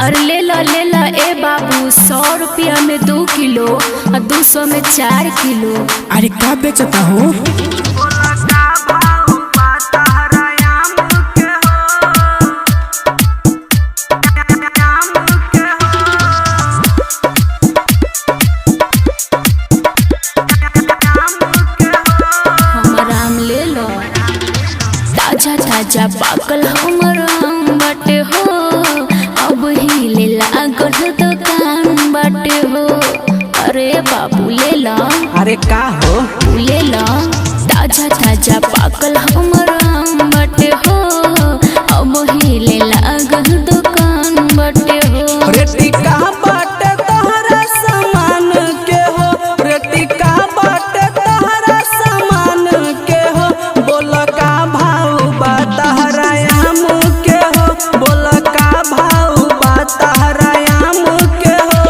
अरे ले ला ए बाबू, 100 रुपया में 2 किलो और 200 में 4 किलो। अरे, का बेचता हो? हमर आम ले लो, ताजा ताजा पाकल हमर आम बाटे हो। अब ही ले लागल दुकान बाटे हो। अरे बाबू, ले ला। अरे, का हो? ले ला, ताजा ताजा पाकल हमर आम बाटे हो। अब ही ले लागल दुकान बाटे हो। रेटी का बाटे तोहरा सामान के हो? रेटी का बाटे तोहरा सामान के हो? बोल, का भाव बा तहरा आम के हो? बोल, का भाव बा तहरा आम के हो?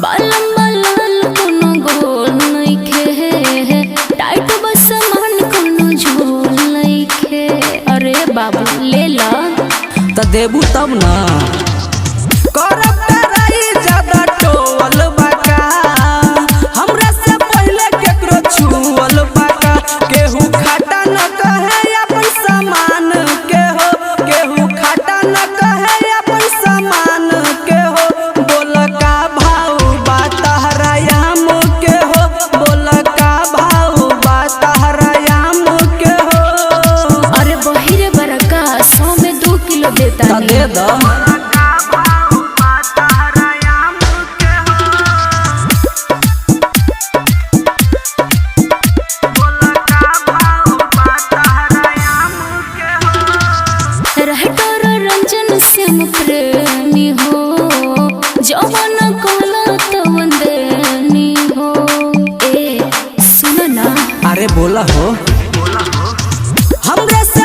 बालम बालल कोनो गोल नइखे, टाइट बस सामान कोनो झोल नइखे। अरे बाबू, ले ला। त देबू तब ना। करब तराई ज्यादा टोल बाका? हमरा से पहिले केकरो छुअल बाका? केहू खाटा न कहे अपन सामान के हो, केहू खाटा न कहे अपन सामान के हो। बोल, का भाव बा तहरा आम के हो? बोल, का भाव बा तहरा आम के हो? अरे बहिरे बरका, 100 में 2 किलो देता। त दे द। रहटर रंजन श्याम प्रेमी हो, जवन कहला तवन देनी हो। ए, सुन ना। अरे, बोला हो। हमरे से